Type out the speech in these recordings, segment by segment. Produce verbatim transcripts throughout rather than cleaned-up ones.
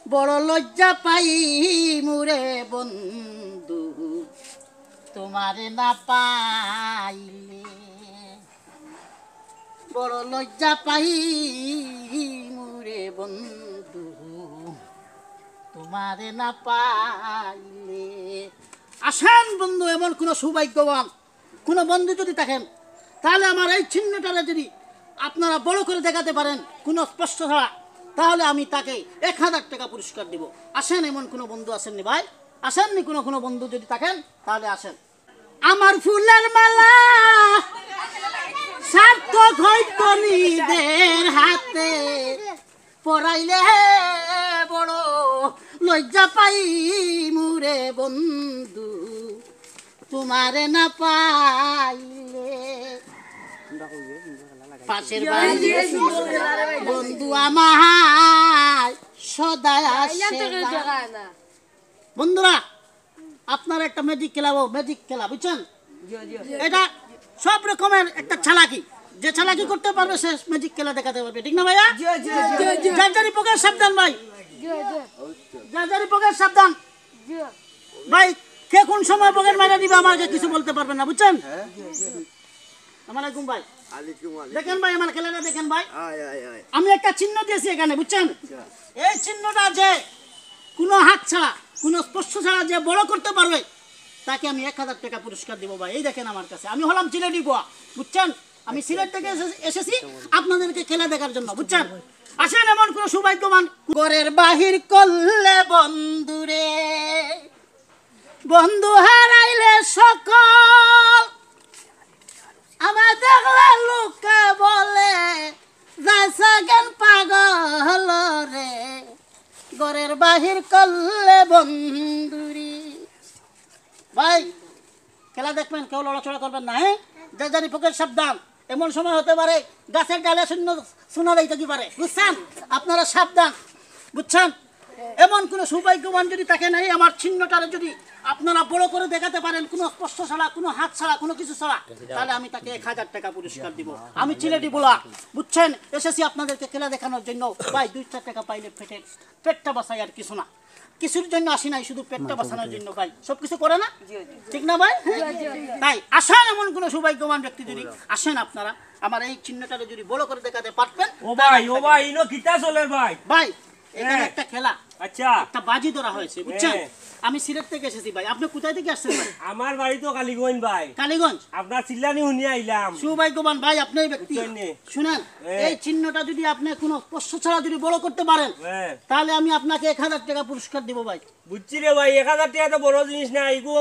বড় লজ্জা পাই মুরে বন্ধু, তোমারে না পাইলে। বড় লজ্জা পাই মুরে বন্ধু, তোমারে না পাইলে। আসেন বন্ধু, এমন কোন সৌভাগ্যবান কোন বন্ধু যদি থাকেন, তাহলে আমার এই চিহ্নটারে যদি আপনারা বড় করে দেখাতে পারেন কোন স্পর্শ ছাড়া, তাহলে আমি তাকে এক হাজার টাকা পুরস্কার দিব। আসেন, এমন কোন বন্ধু আসেননি ভাই? আসেননি কোন কোন বন্ধু যদি থাকেন, তাহলে আসেন। আমার ফুলের মালা সার্থক হইতো নিদের হাতে, পরাইলে বড় লজ্জা পাই মুরে বন্ধু, তোমারে না পাইলে। পাশের বাড়ি বন্ধু আমার সদায় আসে না। বন্ধুরা, আপনারা একটা ম্যাজিক খেলাবো, ম্যাজিক খেলা, বুঝছেন? এটা সব রকমের একটা চালাকি, যে চালাকি করতে পারবে সে ম্যাজিক খেলা দেখাতে পারবে, ঠিক না ভাইয়া? যার যারই পকেট সাবধান ভাই, যার যারই পকেট সাবধান ভাই। কে কোন সময় পকেট মারা দিবে আমাকে কিছু বলতে পারবেন না, বুঝছেন? আসসালামু আলাইকুম ভাই। দেখেন ভাই, আমার খেলাটা দেখেন ভাই। আমি একটা চিহ্ন দিয়েছি এখানে, বুঝছেন? এই চিহ্নটা যে কোনো হাত ছাড়া, কোনো স্পর্শ ছাড়া যে বড় করতে পারবে, তাকে আমি এক হাজার টাকা পুরস্কার দিব ভাই। এই দেখেন আমার কাছে, আমি হলাম সিলেটি বুয়া, বুঝছেন? আমি সিলেট থেকে এসে- এসেছি আপনাদেরকে খেলা দেখার জন্য, বুঝছেন? আসেন, এমন কোনো সৌভাগ্যবান ঘরের বাহির করলে বন্ধুরে, বন্ধু হারাইলে সকল, আমার দেখলে লোকে বলে, যাইছে কেন পাগল রে, ঘরের বাহির করলে বন্ধুরি। ভাই, খেলা দেখবেন, কেউ লড়াচড়া করবেন না, হ্যাঁ? যে যারই পকেট সাবধান, এমন সময় হতে পারে গাছের ডালে শূন্য শোনা যাইতে কি পারে, বুঝছেন? আপনারা সাবধান, বুঝছেন? এমন কোনো সৌভাগ্যবান যদি থাকে নাই, আমার চিহ্নটারে যদি আপনারা বড় করে দেখাতে পারেন, কোনো স্পর্শ ছাড়া, কোনো হাত ছাড়া, কোনো কিছু ছাড়া, তাহলে আমি তাকে এক হাজার টাকা পুরস্কার দিব। আমি সিলেটি বুয়া, বুঝছেন? এসেছি আপনাদেরকে খেলা দেখানোর জন্য। ভাই, দুই চার টাকা পাইলে পেটে, পেটটা বাঁচাই, আর কিছু না। কিছুর জন্য আসি নাই, শুধু পেটটা বাঁচানোর জন্য ভাই। সবকিছু করে না? ঠিক না ভাই? তাই আসেন, এমন কোনো সৌভাগ্যবান ব্যক্তি যদি আসেন আপনারা, আমার এই চিহ্নটারে যদি বড় করে দেখাতে পারবেন, ও ভাই, ও ভাই, ইনো কিতা চলের ভাই? ভাই, এখানে হ্যাঁ। একটা খেলা, আচ্ছা। একটা বাজি ধরা হয়েছে, বুঝছেন? হ্যাঁ। আমি সিলেট থেকে এসেছি ভাই। আপনি কোথায় থেকে আসছেন ভাই? আমার বাড়ি তো কালীগঞ্জ ভাই। কালীগঞ্জ? আপনার চিল্লানি শুনিয়া আইলাম। সৌভাগ্যবান ভাই, আপনি এই ব্যক্তি। বুঝছেন নি? শুনেন, হ্যাঁ। এই চিহ্নটা যদি আপনি কোনো স্পর্শ ছাড়া যদি বড় করতে পারেন, হ্যাঁ। তাহলে আমি আপনাকে এক হাজার টাকা পুরস্কার দিব ভাই। বুঝছি রে ভাই, এক হাজার টাকা তো বড় জিনিস না, এগু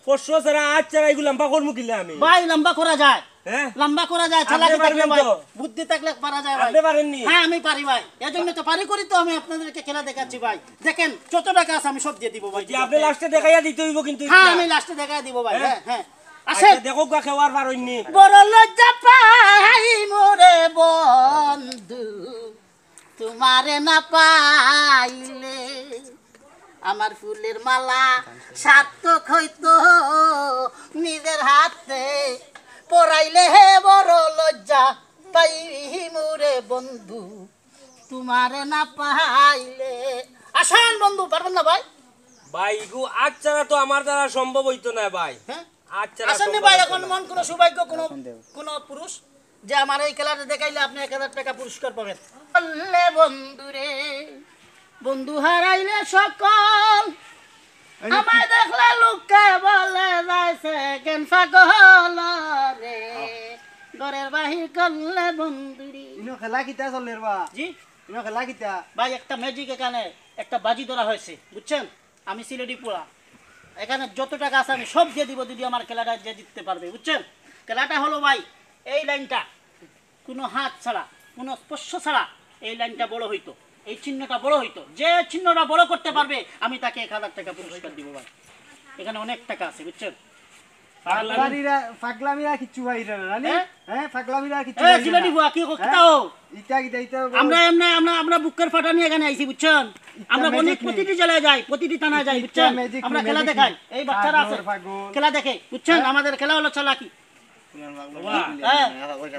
স্পর্শ ছাড়া, আত ছাড়া এগু লম্বা করমু কিলা আমি? ভাই, লম্বা করা যায়। হ্যাঁ? লম্বা করা যায়, আপনি চালাকি থাকলে পারবেন ভাই, তো? বুদ্ধি থাকলে পারা যায় ভাই। আপনি পারেননি? হ্যাঁ, আমি পারি ভাই। এজন্য তো পারি করি তো আমি আপনাদেরকে খেলা দেখাচ্ছি ভাই। দেখেন, যত টাকা আছে আমি সব দিয়ে দিব ভাই। যে আপনি লাস্টে দেখাইয়া দিতে হইব কিন্তু হ্যাঁ, ইচ্ছা। আমি লাস্টে দেখাই দিব ভাই। হ্যাঁ? হ্যাঁ, হ্যাঁ। আচ্ছা, আসেন। দেখো গা খেওয়ার পারইননি। বড় লজ্জা পাই মোরে বন্ধু, তোমারে না পাইলে আমার ফুলের মালা সার্থক হইতো নিজের হাতে পরাইলে। হে বড় লজ্জা পাই মোরে বন্ধু, তোমারে না পাইলে। আসেন বন্ধু, পারবেন না ভাই? ভাই, ইগু আত ছাড়া তো আমার দ্বারা সম্ভব হইতো না ভাই। হ্যাঁ? আত ছাড়া আসেন নি সম্ভব ভাই, হইতো এখন না। মন কোনো সৌভাগ্য, কোনো, কোনো পুরুষ যে আমার এই খেলাটা দেখাইলে আপনি এক হাজার টাকা পুরস্কার পাবেন। বললে বন্ধুরে, বন্ধু হারাইলে সকল, এই যে আমায় দেখলে লোকে বলে যাইছে কেন পাগল রে, ঘরের বাহির করলে বন্ধুরি। ইনো খেলা কিতা চলের বা? জি? ইনো খেলা কিতা? ভাই, একটা ম্যাজিক এখানে, একটা বাজি ধরা হয়েছে, বুঝছেন? আমি সিলেটি পোলা, এখানে যত টাকা আছে আমি সব দিয়ে দিব, যদি আমার খেলাটা যে জিততে পারবে, বুঝছেন? খেলাটা হলো ভাই, এই লাইনটা কোনো হাত ছাড়া, কোনো স্পর্শ ছাড়া এই লাইনটা বড় হইতো, এই চিহ্নটা বড় হইতো। যে চিহ্নটা বড় করতে পারবে, আমি তাকে এক হাজার টাকা পুরস্কার দিব ভাই। এখানে অনেক টাকা আছে, বুঝছেন? পাগলামিরা, পাগলামিরা কিচ্ছু পাইরা না, জানি? হ্যাঁ? হ্যাঁ, পাগলামিরা কিচ্ছু এ, পাইরা জিলানি না। বুয়া, কি হ্যাঁ? কিতাও? ইটা কিতা, ইটা আমরা এমনি, আমরা, আমরা বুকের ফাটা নিয়ে এখানে আইছি, বুঝছেন? ইটা আমরা অনেক ম্যাজিক নেই। প্রতিটি জেলায় যাই, প্রতিটি থানায় যাই, ইটা বুঝছেন? ম্যাজিক আমরা নেই, খেলা ম্যাজিক দেখাই। নেই। এই বাচ্চারা আছে, পাগল। খেলা দেখে, বুঝছেন? হ্যাঁ? আমাদের খেলা হলো চালাকি। বাবা, হ্যাঁ।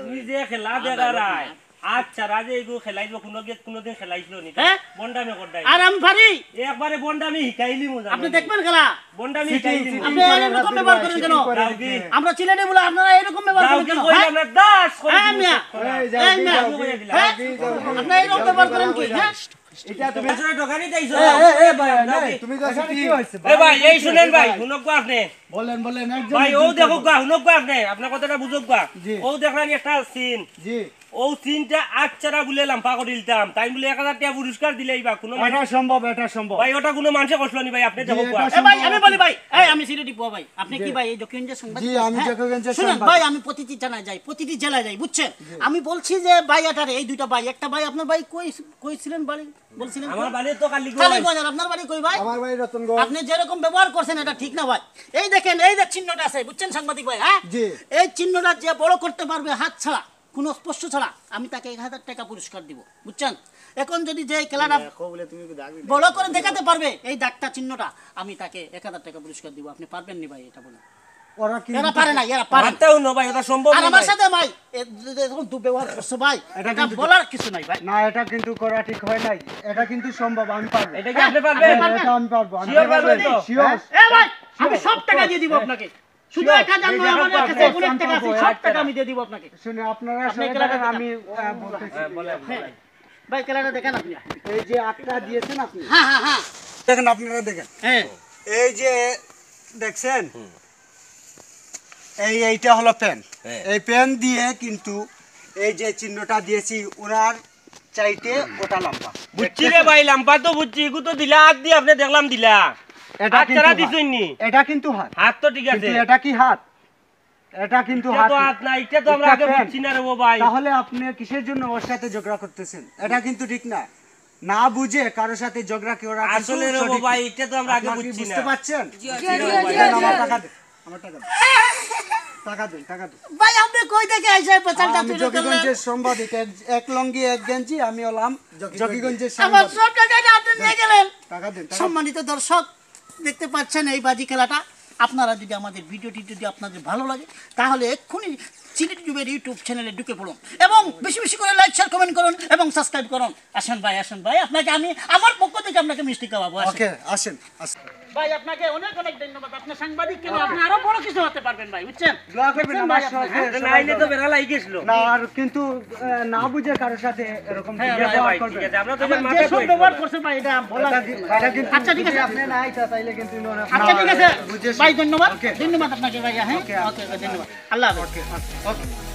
তুই যে খেলা দেখারায়, আচ্ছা, রাজে এগু খেলাইবো, কোনো গেট কোনোদিন খেলাইছিল নি? হ্যাঁ? বন্ডামি করডাই। আর আমি পারি। একবারে বন্ডামি হিকাইলিমু জানো আপনি নি? দেখবেন খেলা। বন্ডামি হিকাইলিমু। আপনি এইরকম ব্যবহার করেন কেন? যাও কি? আমরা সিলেটি বলে আপনারা এইরকম ব্যবহার করেন কেন? কইলাম না, দাস কই হ্যাঁ, দিমু মিয়া। এই, যাও, এই, মিয়া। যাও, যাও, হ্যাঁ? যাও, যাও। আপনি এইরকম ব্যবহার করেন কি? হ্যাঁ? এটা তুমি আসলে দোকানে যাইছো। এ, এ, এ, ভাই, যাও না, কি? তুমি তো আসলে কি হয়েছে? এ ভাই, এই শুনেন ভাই, হুনক গো আপনি। বলেন, বলেন, একজন ভাই, ও একজন দেখো করুন। গা, হুনক গো আপনি, আপনার কথাটা বুঝুক গা। জি। ও দেখলেন একটা সিন। জি। ও সিনটা আচ্ছারা বলে লাম্পা করে দিতাম। তাই বলে এক হাজার টাকা পুরস্কার দিলে এইবা কোনো মানুষ এটা সম্ভব, এটা সম্ভব। ভাই, ওটা কোনো মানুষে করছিল নি ভাই, আপনি জি, দেখো এটা গা। এ ভাই, আমি বলি ভাই, এই আমি সিলেটি পুয়া ভাই, আপনি কি জি। ভাই এই জকিগঞ্জের সাংবাদিক? জি, আমি হ্যাঁ? জকিগঞ্জের শুনেন সাংবাদিক। ভাই, আমি প্রতিটি জানায় যাই, প্রতিটি জেলায় যাই, বুঝছেন? জি। আমি বলছি যে ভাই আটারে এই দুইটা ভাই, একটা ভাই আপনার ভাই কই, কই ছিলেন বাড়ি? বলছিলেন আমার তো? বাড়ি তো কালীগঞ্জ। কালীগঞ্জ, আর আপনার বাড়ি কই ভাই? আমার বাড়ি রতনগঞ্জ। আপনি যেরকম ব্যবহার করছেন এটা ঠিক না ভাই। এই দেখেন, এই যে চিহ্নটা আছে, বুঝছেন সাংবাদিক ভাই, হ্যাঁ? জি। এই চিহ্নটা যে বড় করতে পারবে হাত ছাড়া, কোনো স্পর্শ ছাড়া, আমি তাকে এক হাজার টাকা পুরস্কার দিব, বুঝছেন? এখন যদি যে খেলাটা বলে তুমি দাগ দিলে। বড় করে দেখাতে পারবে এই দাগটা চিহ্নটা, আমি তাকে এক হাজার টাকা পুরস্কার দিব। আপনি পারবেন নি ভাই এটা বলে? ওরা কিন্তু এরা পারে না, এরা পারে না। আত্মাও না ভাই, ওটা সম্ভব আর না আমার ভাই। সাথে ভাই, এ, যে, যে, এরকম দুর্ব্যবহার করছো ভাই, এটা এটা কিন্তু বলার কিছু নাই ভাই। না, এটা কিন্তু করা ঠিক হয় নাই। এটা কিন্তু সম্ভব, আমি পারবো। এটা কি আপনি পারবেন? এটা আমি পারবো, আমি sure পারবো। পারবেন তো? Sure। এ ভাই, আমি সব টাকা দিয়ে দিব আপনাকে। শুধু sure। এক হাজার নয়, আমার কাছে অনেক টাকা আছে, সব টাকা আমি দিয়ে দিব আপনাকে। শুনে আপনারা আপনি সবাই খেলাটা জানেন, দেখেন। আমি, আহ, বলতেছি। হ্যাঁ, বলেন, হ্যাঁ। বলেন। ভাই, খেলাটা দেখেন আপনি। এই যে আটটা দিয়েছেন আপনি। হ্যাঁ, হ্যাঁ, হ্যাঁ। দেখেন, আপনারা দেখেন। হ্যাঁ। এই যে দেখছেন, এই, এইটা হলো পেন। হ্যাঁ। এই পেন দিয়ে কিন্তু এই যে চিহ্নটা দিয়েছি, ওনার চাইতে ওটা লম্বা। বুঝছি রে ভাই, লম্বা তো বুঝছি, এগু তো দিলা, হাত দিয়ে আপনি দেখলাম দিলা। এটা হাত কিন্তু ছাড়া হাত। দিছইন নি? এটা কিন্তু হাত। হাত তো ঠিক কিন্তু আছে। এটা কি হাত? এটা কিন্তু এটা হাত তো না। হাত না, এটা তো আমরা এটা আগে পেন। বুঝছি না রে ও ভাই। তাহলে আপনি কিসের জন্য ওর সাথে ঝগড়া করতেছেন? এটা কিন্তু ঠিক না। না বুঝে কারোর সাথে ঝগড়া করা কিন্তু আসলে রে ও সঠিক ভাই, না। এটা তো আমরা আগে আপনারা কি বুঝছি বুঝতে না। পারছেন? জি, জি, জি, জি, দেন, জি। আমার টাকা দেন, আমার টাকা দেন। টাকা দেন, টাকা দেন। ভাই, আপনি কই থেকে আইসা এই পেশালটা আমি তৈরি করলেন? জকিগঞ্জের সাংবাদিক, এক, এক লুঙ্গি, এক গেঞ্জি, আমি হলাম জকিগঞ্জের আমার সাংবাদিক। সব টাকাটা আপনি নিয়ে গেলেন। টাকা দেন, টাকা দেন। সম্মানিত দর্শক, দেখতে পাচ্ছেন এই বাজি খেলাটা। আপনারা যদি আমাদের ভিডিওটি যদি আপনাদের ভালো লাগে, তাহলে এক্ষুনি সিলেটি টিউবের YouTube চ্যানেলে ঢুকে পড়ুন এবং বেশি বেশি করে like, share, comment করুন এবং subscribe করুন। আসেন ভাই, আসেন ভাই, আপনাকে আমি আমার পক্ষ থেকে আপনাকে মিষ্টি খাওয়াবো। আসেন। ওকে, আসেন, আসেন। ভাই, আপনাকে অনেক অনেক ধন্যবাদ। আপনি সাংবাদিক কেন, আপনি আরো বড় কিছু হতে পারবেন ভাই, বুঝছেন? দোয়া করবেন বুঝছেন আমার ভাই, সাথে। আপনি, হ্যাঁ? না, আইলে তো বেড়া লাগিয়ে গেছিল। না, আর কিন্তু, আহ, না বুঝে কারোর সাথে এরকম হ্যাঁ, ব্যবহার ভাই, ঠিক করবেন। আছে, আমরা তো আমার যে মাথায় সব করি। ব্যবহার করছে ভাই, এটা বলা এটা কি-, এটা কিন্তু আচ্ছা, ঠিক আছে। আপনি না আইতা তাইলে কিন্তু ওনার আচ্ছা, ঠিক আছে। বুঝে ভাই, ধন্যবাদ। ওকে। ধন্যবাদ আপনাকে ভাই, হ্যাঁ? ওকে, ওকে, ওকে, ধন্যবাদ। আল্লাহ হাফেজ। ওকে, ওকে, ওকে।